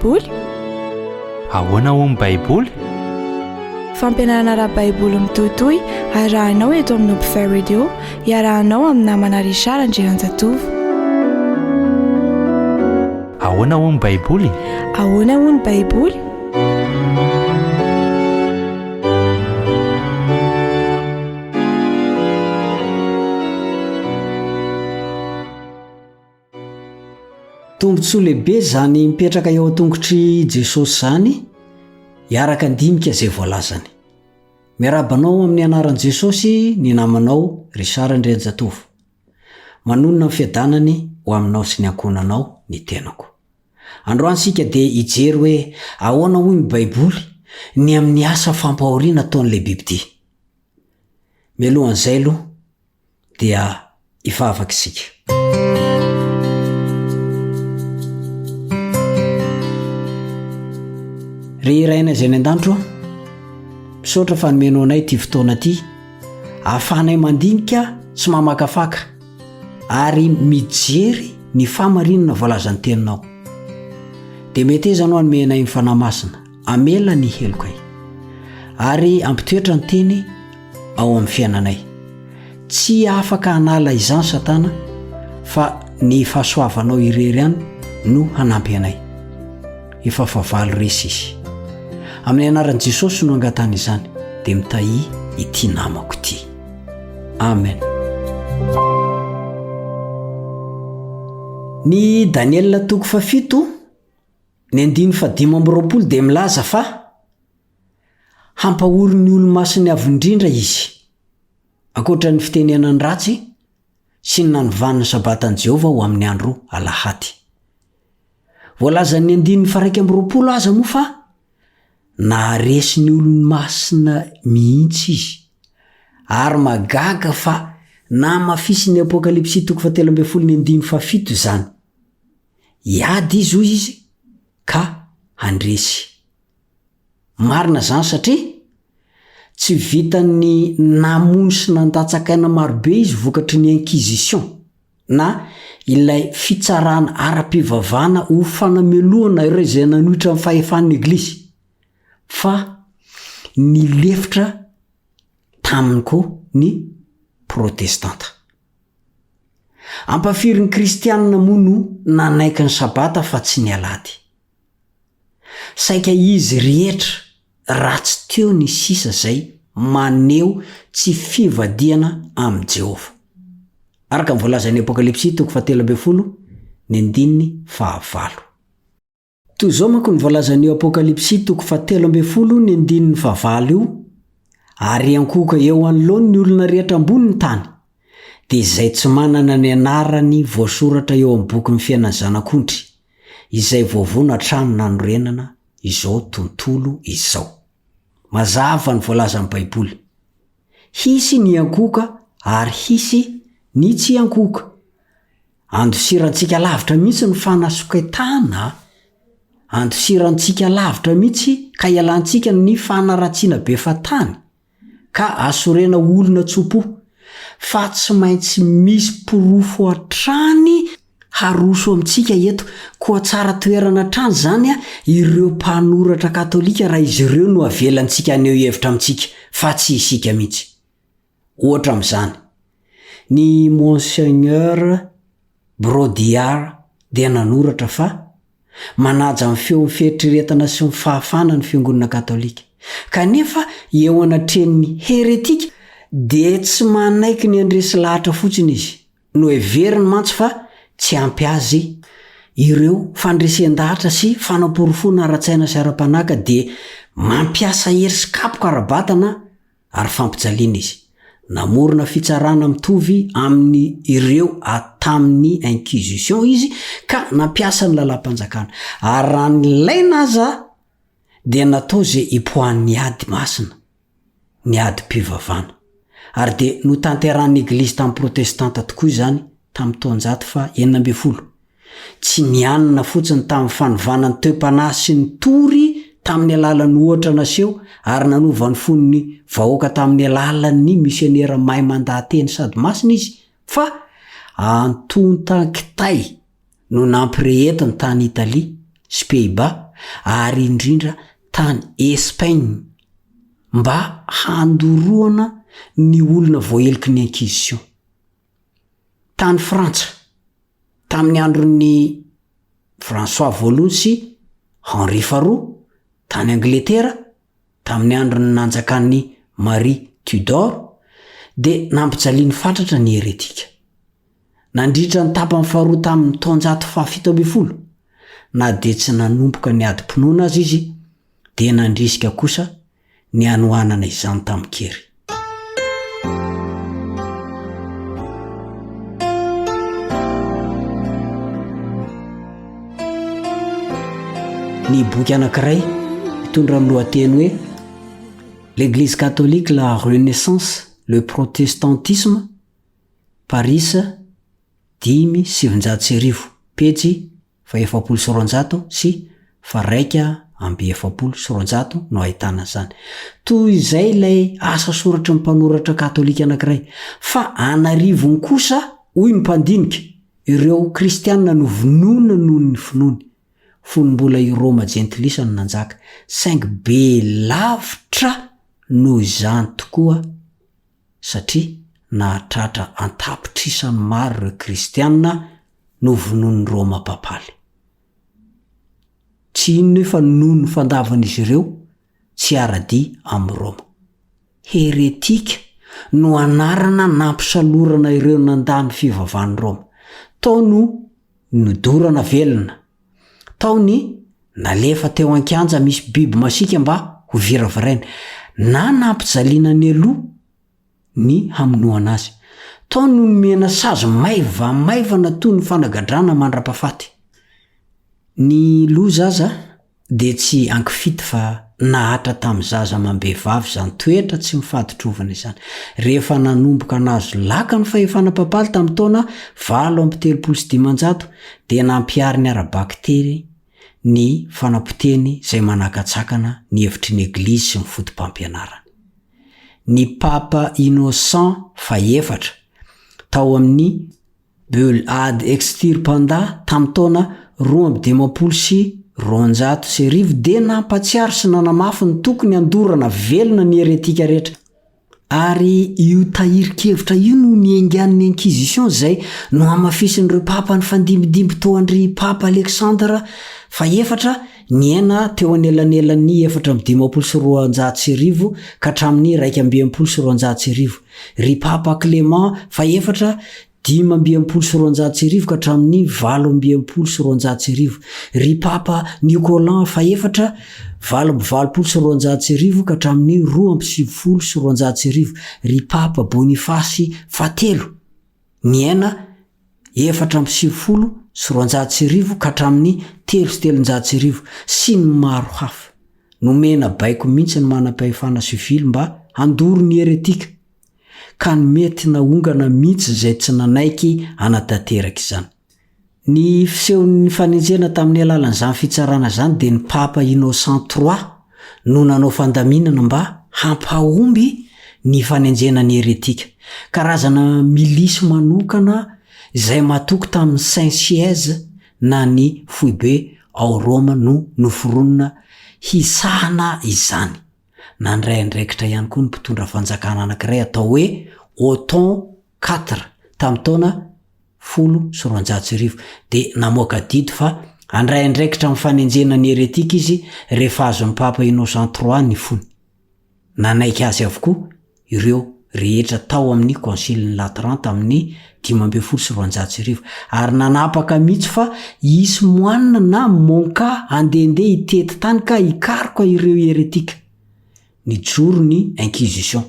Baiboly? Ahoana hoy ny Baiboly? Fampianarana ara-baiboly mitohitohy arahinao eto amin'ny Hopefy Radio, iarahanao amin'ny namana Richard Andrianjatovo. Ahoana hoy ny Baiboly? Ahoana hoy ny Baiboly? Tombontsoa lehibe izany mipetraka eo an-tongotr'i Jesosy izany, hiaraka handinika izay voalazany. Miarahaba anao amin'ny anaran'i Jesosy ny namanao Richard Andrianjatovo. Manonona ny fiadanany ho aminao sy ny ankohonanao ny tenako. Androany isika dia hijery hoe ahoana hoy ny Baiboly ny amin'ny asa fampahoriana ataon'ilay bibidia. Mialohan'izay aloha dia hivavaka isika. Ry Rainay izay any an-danitra ô, misaotra fa nomenao anay ity fotoana ity ahafahanay mandinika sy mamakafaka ary mijery ny fahamarinana voalazan'ny teninao. Dia meteza anao hanome anay ny Fanahy Masina, hamela ny helokay, ary hampitoetra ny teny ao amin'ny fiainanay. Tsy afaka hanala izany Satana fa ny fahasoavanao irery ihany no hanampy anay. Efa fahavalo resy izy. Amin'ny anaran'i Jesosy no angatahana izany, dia mitahia ity namako ity. Amen. Ny Daniela toko fahafito, ny andininy fahadimy amby roapolo dia milaza fa hampahory ny olo-masin'ny Avo Indrindra izy. Ankoatra ny fitenenany ratsy sy ny nanovany ny Sabatan'i Jehovah ho amin'ny andro alahady. Voalazan'ny andininy faha-21 aza moa fa naharesy ny olony masina mihitsy izy. Ary mahagaga fa namafisin'ny Apokalypsy toko fahatelo ambin'ny folo ny andininy fahafito izany. Hiady izy hoy izy ka handresy. Marina izany satria tsy vitan'ny namono sy nandatsaka aina marobe izy vokatry ny Inquisition na ilay fitsarana ara-pivavahana ho fanamelohana ireo izay nanohitra ny fahefan'ny Eglizy fa nilefitra taminy koa ny Protestanta. Ampafirin'ny Kristianina moa no nanaiky ny Sabata fa tsy ny Alahady. Saika izy rehetra raha tsy teo ny sisa izay maneho tsy fivadihana amin'i Jehovah. Araka ny voalazan'ny Apokalypsy toko fahatelo ambin'ny folo ny andininy fahavalo. Toy izao manko ny voalazan'io Apokalypsy toko fahatelo ambin'ny folo ny andininy fahavalo io, Ary hiankohoka eo anoloany ny olona rehetra ambony ny tany, dia izay tsy manana ny anarany voasoratra eo amin'ny bokin'ny fiainan'ny Zanak'ondry, izay voavono hatramin'ny nanorenana izao tontolo izao. Mazava ny voalazan'ny Baiboly. Hisy ny hiankohoka ary hisy ny tsy hiankohoka. Andosirantsika lavitra mihitsy ny fanasoketana, andosirantsika lavitra mihitsy ka ialantsika ny fanaratsiana be fahatany. ka asorena olona tso-po fa tsy maintsy misy porofo hatrany haroso amintsika eto, koa tsara toerana hatrany izany ireo mpanoratra katolika raha izy ireo no avelantsika haneho hevitra amintsika fa tsy isika mihitsy. Ohatra amin'izany, ny Monseigneur Brodiard dia nanoratra fa Manaja ny feon'ny fieritreretana sy ny fahafahana ny Fiangonana Katolika. Kanefa, eo anatrehan'ny heretika, dia tsy manaiky ny handresy lahatra fotsiny izy. Noheveriny mantsy fa tsy ampy azy ireo fandresen-dahatra sy fanaporofoana ara-tsaina sy ara-panahy ka dia mampiasa hery sy kapoka ara-batana ary fampijaliana izy. Namorona fitsarana mitovy amin'ny ireo tamin'ny Inquisition izy ka nampiasa ny lalàm-panjakana. Ary raha nilaina aza dia natao izay hipoahan'ny ady masina, ny adim-pivavana. Ary dia notanterahan'ny Eglizy tamin'ny Protestanta tokoa izany tamin'ny taonjato faha 16. Tsy nianina fotsiny tamin'ny fanovana ny toe-panahy sy ny tory tamin'ny alalan'ny ohatra naseho ary nanova ny fon'ny vahoaka tamin'ny alalan'ny misionera mahay mandaha-teny sady masina izy fa antontan-kitay no nampirehetiny tany Italia sy Pays-Bas. ary indrindra tany Espagne mba handoroana ny olona voaheloky ny Inquisition. Tany Frantsa, tamin'ny andron'ny François voalohany sy Henri faharoa, tany Angletera, tamin'ny andron'ny nanjakan'i Marie Tudor, dia nampijaliany fatratra ny heretika. Nandritra ny tapany faharoa tamin'ny taonjato fahafito ambin'ny folo, na dia tsy nanomboka ny adim-pinoana aza izy, dia nandrisika kosa ny hanohanana izany tamin-kery. Ny boky anankiray mitondra ny lohateny hoe L'Église catholique, la Renaissance, le protestantisme, Paris, 1905, pejy faha-240 sy faha-241 no ahitana an'izany. Toy izay ilay asa soratry ny mpanoratra katolika anankiray. Fa an'arivony kosa, hoy ny mpandinika, ireo kristiana novonoina noho ny finoany, fony mbola i Roma jentilisa no nanjaka, saingy be lavitra noho izany tokoa satria nahatratra an-tapitrisany maro ireo kristiana novonoin'ny Roma papaly. Tsy inona io fa noho ny fandavan'izy ireo tsy hiara-dia amin'i Roma. Heretika no anarana nampisalorana ireo nandà ny fivavahan'i Roma. Tao no nodorana velona. Tao ny nalefa teo an-kianja misy biby masiaka mba ho viraviraina, na nampijaliana nialoha ny hamonoana azy. Tao no nomena sazy maivamaivana toy ny fanagadrana mandra-pahafaty. Ny loza aza dia tsy ankifity fa nahatra tamin'ny zaza amam-behivavy izany toetra tsy mifaditrovana izany. Rehefa nanomboka nahazo laka ny fahefana papaly tamin'ny taona 538 dia nampihariny ara-bakiteny ny fanapotehany izay manakatsakana ny hevitry ny Eglizy sy ny foto-pampianarany. Ny Papa Innocent fahefatra, tao amin'ny Bulle ad extirpanda tamin'ny taona 1252 dia nampatsiaro sy nanamafy ny tokony handorana velona ny heretika rehetra. Ary io tahirin-kevitra io no niaingan'ny Inquisition izay nohamafisin'ireo papa nifandimbindimby toa an-dry Papa Alexandre fahefatra niaina teo anelanelan'ny 1254 ka hatramin'ny 1261, ry Papa Clément fahefatra 1265 ka hatramin'ny 1268, ry Papa Nicolas fahefatra, 1288 ka hatramin'ny 1292, ry Papa Bonifasy fahatelo, niaina 1294 ka hatramin'ny 1303, sy ny maro hafa. Nomena baiko mihitsy ny manam-pahefana sivily mba handoro ny heretika. ka ny mety naongana mihitsy izay tsy nanaiky hanatanteraka izany. Ny fisehon'ny fanenjehana tamin'ny alalan'izany fitsarana izany dia ny Papa Innocent trois no nanao fandaminana mba hampahomby ny fanenjehana ny heretika. Karazana milisy manokana izay matoky tamin'ny Saint-Siège na ny foibe ao Roma no noforonina hisahana izany. Nandray andraikitra ihany koa ny mpitondra fanjakana anankiray atao hoe Othon quatre tamin'ny taona 1210, dia namoaka didy fa handray andraikitra amin'ny fanenjehana ny heretika izy rehefa azon'ny Papa Innocent trois ny fony. Nanaiky azy avokoa ireo rehetra tao amin'ny Kônsilin'i Latran tamin'ny 1215, ary nanapaka mihitsy fa hisy moanina na monka handehandeha hitety tany ka hikaroka ireo heretika. Nijoro ny Inquisition,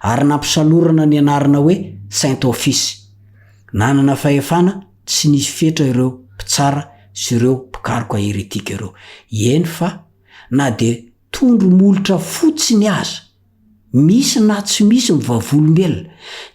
ary nampisalorana ny anarana hoe Saint Office. Nanana fahefana tsy nisy fetra ireo mpitsara sy ireo mpikaroka heretika ireo, eny fa na dia tondro molotra fotsiny aza. Misy na tsy misy ny vavolombelona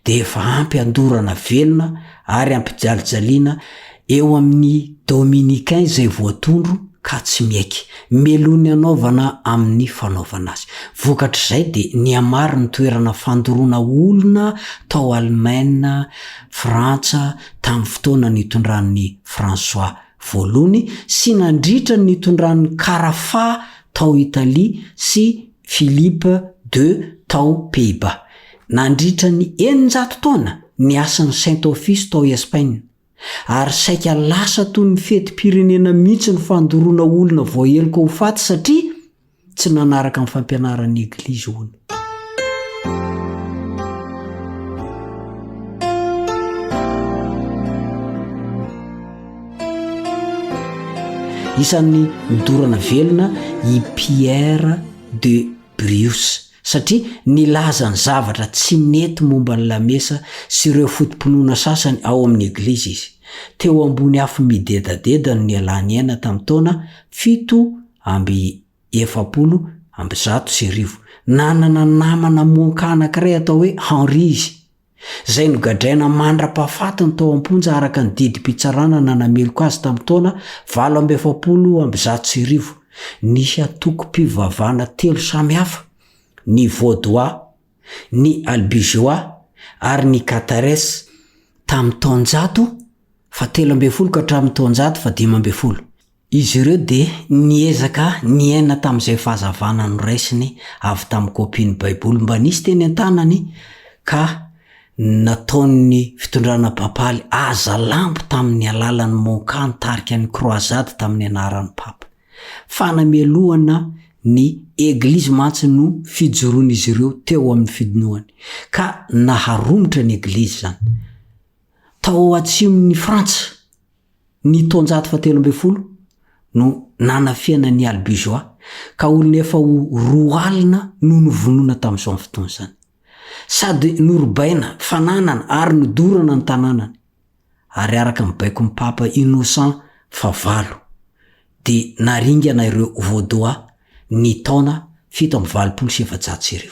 dia efa ampy handorana velona ary hampijalijaliana eo amin'ny Dominicain izay voatondro ka tsy miaiky. Meloha ny hanaovana amin'ny fanaovana azy. Vokatr'izay dia nihamaro ny toerana fandoroana olona tao Alemaina, Frantsa tamin'ny fotoana nitondran'i François. Voalohany sy nandritra ny nitondran'i Carafa tao Italia sy Philippe ii tao Pays-Bas. Nandritra ny 600 taona niasan'ny Saint Office tao Espaina. Ary saika lasa toy ny fetim-pirenena mihitsy ny fandoroana olona voaheloka ho faty satria tsy nanaraka ny fampianaran'ny Eglizy hono. Isan'ny nodorana velona i Pierre de Brius, satria nilaza ny zavatra tsy nety momba ny lamesa sy ireo foto-pinoana sasany ao amin'ny Eglizy izy. Teo ambony afo midedadeda no nialany aina tamin'ny taona 1147. Nanana namana monka anankiray atao hoe Henri izy. izay nogadraina mandra-pahafatiny tao am-ponja araka ny didim-pitsarana nanameloka azy tamin'ny taona 1148. Nisy antokom-pivavahana telo samy hafa, ny Vaudois, ny Albigeois ary ny Cathares, tamin'ny taonjato fahatelo ambin'ny folo ka hatramin'ny taonjato fahadimy ambin'ny folo. Izy ireo dia niezaka niaina tamin'izay fahazavana noraisiny avy tamin'ny kopian'ny Baiboly mba nisy teny an-tanany ka nataon'ny fitondrana papaly aza lambo tamin'ny alalan'ny monka nitarika ny kroazady tamin'ny anaran'ny papa. Fanamelohana ny Eglizy mantsy no fijoroan'izy ireo teo amin'ny fidinoany, ka naharomotra ny Eglizy izany. Tao atsimon'i Frantsa, Ny taonjato fahatelo ambin'ny folo no nanafihana ny Albigeois, ka olona efa ho 20 no novonoina tamin'izany fotoana izany. Sady norobaina fananana ary nodorana ny tanànany. Ary araka ny baikon'ny Papa Innocent fahavalo, dia naringana ireo Vaudois ny taona 1487.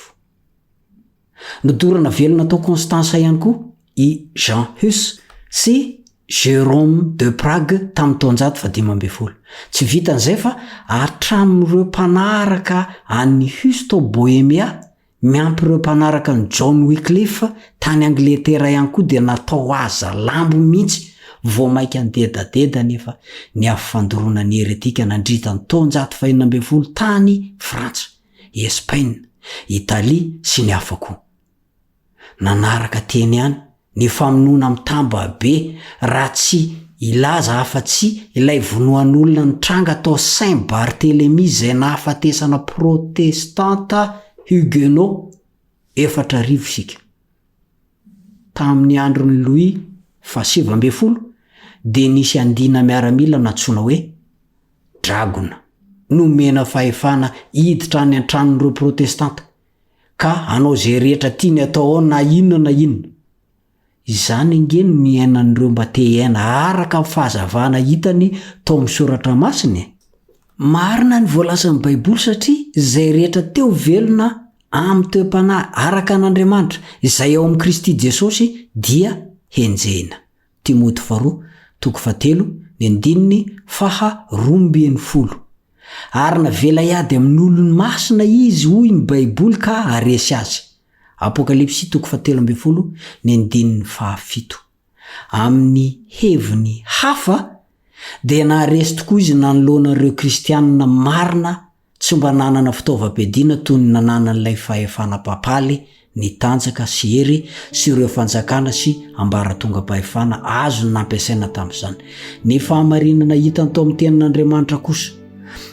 Nodorana velona tao Constance ihany koa i Jean Hus sy Jérôme de Prague tamin'ny taonjato fahadimy ambin'ny folo. Tsy vitan'izay fa hatramin'ireo mpanaraka an'i Hus tao Bohemia, miampy ireo mpanaraka an'i John Wycliffe tany Angletera ihany koa dia natao haza lambo mihitsy. Vao mainka nidedadeda anefa ny afo fandoroana ny heretika nandritra ny taonjato fahenina ambin'ny folo tany Frantsa. Espaina, Italia sy ny hafa koa. Nanaraka teny ihany ny famonoana mitamba be raha tsy hilaza afa-tsy ilay vonoan'olona nitranga tao Saint Barthélemy izay nahafatesana protestanta huguenot 4000 isika. Tamin'ny andron'i Louis faha-19 dia nisy andiana miaramila nantsoina hoe dragona, nomena fahefana hiditra any an-tranon'ireo Protestanta, ka hanao izay rehetra tiany atao ao na inona na inona. Izany ange no niainan'ireo mba te hiaina araka ny fahazavana hitany tao amin'ny Soratra Masina e! Marina ny voalazan'ny Baiboly satria izay rehetra teo velona amin'ny toe-panahy araka an'Andriamanitra, izay ao amin'i Kristy Jesosy, dia henjehina. Timoty faharoa, toko fahatelo, ny andininy faha 12. Ary navela hiady amin' olony masina izy, hoy ny Baiboly, ka haharesy azy. Apokalypsy toko fahatelo ambin'ny folo, ny andininy fahafito. Amin' ny heviny hafa, dia naharesy tokoa izy nanoloana ireo Kristianina marina Tsy mba nanana fitaovam-piadiana toy ny nananan'ilay fahefana papaly ny tanjaka sy hery sy ireo fanjakana sy ambaratongam-pahefana azony nampiasaina tamin'izany. Ny fahamarinana hitany tao amin'ny Tenin'Andriamanitra kosa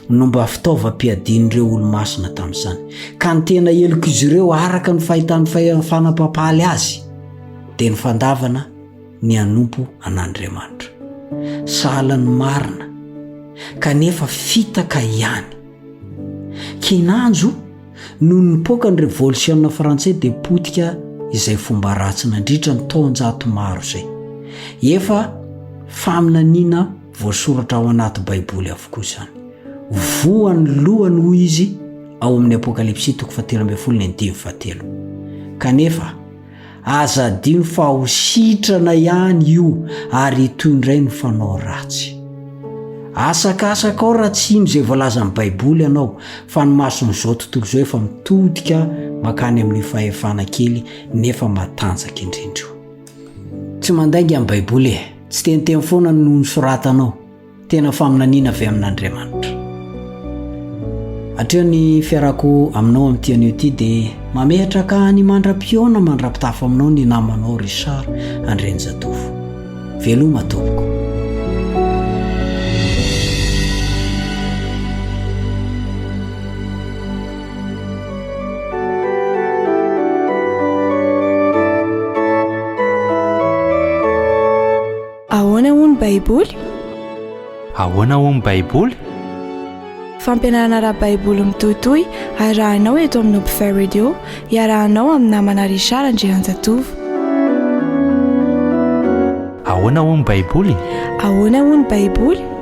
no mba fitaovam-piadian'ireo olo-masina tamin'izany. Ka ny tena helok'izy ireo araka ny fahitan'ny fahefana papaly azy dia ny fandavana ny hanompo an'Andriamanitra. Sahala ny marina, kanefa fitaka ihany. Kinanjo, nony nipoaka ny revolisiona frantsay dia potika izay fomba ratsy nandritra ny taonjato maro izay. Efa faminaniana voasoratra ao anaty Baiboly avokoa izany. Voan'ny lohany hoy izy ao amin'ny Apokalypsy toko fahatelo ambin'ny folo ny andininy fahatelo. Kanefa, Aza adino fa ho sitrana ihany io ary hitohy indray ny fanao ratsy. Asakasakao raha tsy hino izay voalazan'ny Baiboly ianao fa ny mason'izao tontolo izao efa mitodika mankany amin'io fahefana kely nefa matanjaka indrindra io. Tsy mandainga ny Baiboly e! Tsy teniteny foana no nosoratanao. Tena faminaniana avy amin'Andriamanitra. Hatreo ny fiarako aminao amin'ity anio ity dia mametraka ny mandra-pihaona mandra-pitafo aminao ny namanao Richard Andrianjatovo. Veloma tompoko. Ahoana hoy ny Baiboly? Ahoana hoy ny Baiboly? Fampianarana ara-baiboly mitohitohy arahinao eto amin'ny Hopefy Radio, iarahanao amin'ny namana Richard Andrianjatovo. Ahoana hoy ny Baiboly? Ahoana hoy ny Baiboly?